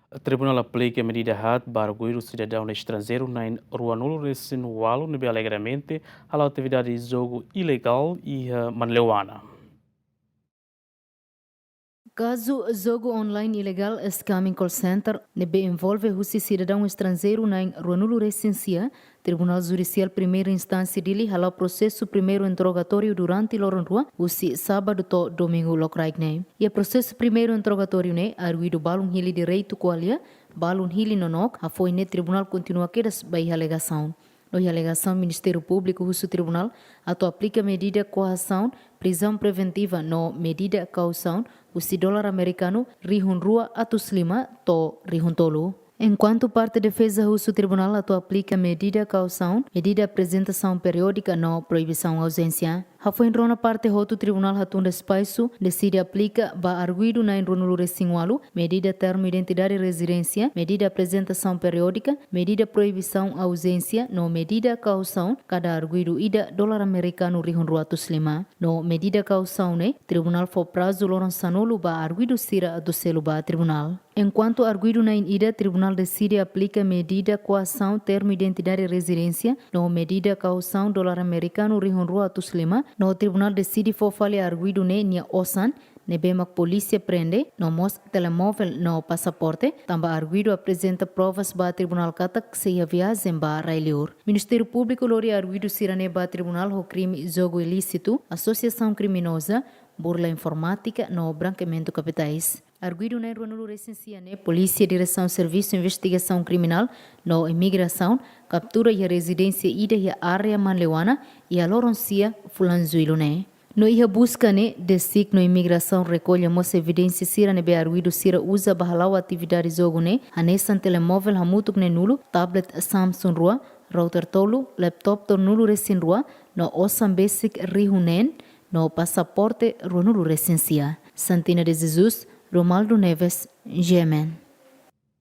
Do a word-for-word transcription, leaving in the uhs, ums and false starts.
Tribunál aplika medida haat ba arguidu sidadaun estranjeiru na'in ruanulu resin ualu ne'ebé alegadamente hala'o atividade jogu ilegál iha Manleuana. Kazu jogu online ilegál scam call center ne'ebé envolve husi sidadaun estranjeiru na'in ruanulu resin sia, Tribunál Judisiál Primeira Instánsia Dili hala'o prosesu primeiru interrogatóriu durante loron rua, husi sábadu to'o domingu lokraik ne'e. Iha prosesu primeiru interrogatóriu ne'e, arguidu balun hili direitu ko'alia, balun hili nonook, hafoin ne'e tribunál kontinua kedas ba iha alegasaun. No iha alegasaun, Ministériu Públiku husu tribunál atu aplika medida koasaun, prizaun preventiva no medida kausaun, husi dolar amerikanu rihun rua atus lima to'o rihun tolu. Enkuantu parte defeza husu tribunál atu aplika medida kausaun, medida aprezentasaun periódika no proibisaun auzénsia. Hafoin rona parte hotu, tribunál hatun despaisu deside aplika ba arguidu na'in ruanulu resin ualu, medida termu identidade rezidénsia, medida aprezentasaun periódika, medida proibisaun auzénsia no medida kausaun, kada arguidu ida dolar amerikanu rihun rua atus lima. No medida kausaun ne'e, tribunál fó prazu loron sanulu ba arguidu sira atu selu ba tribunál. Enkuantu arguidu na'in ida, tribunál deside aplika medida koasaun, termu identidade rezidénsia no medida kausaun dolar amerikanu rihun rua atus lima, no tribunál deside fó fali arguidu ne'e nia osan, ne'ebé mak polísia prende, no mós telemovel no pasaporte, tanba arguidu aprezenta provas ba tribunál katak sei iha viajen ba rai-liur. Ministériu Públiku lori arguidu sira-ne'e ba tribunál ho krime jogu ilísitu, asosiasaun kriminoza, burla informátika no brankeamentu kapitais. Arguidu na'in ruanulu resin sia ne'e, polísia Diresaun Servisu Investigasaun Kriminál no Imigrasaun kaptura iha rezidénsia ida iha área Manleuana, iha loron sia fulan Jullu ne'e. No iha buska ne'e, DESIK no Imigrasaun rekolla mós evidénsia sira ne'ebé arguidu sira uza ba hala'o atividade jogu ne'e, hanesan telemovel hamutuk neenulu, tablet Samsung rua, router tolu, laptop tolunulu resin rua, no osan besik rihun neen, no pasaporte ruanulu resin sia. Santina de Jesus, Romaldo Neves, G M N.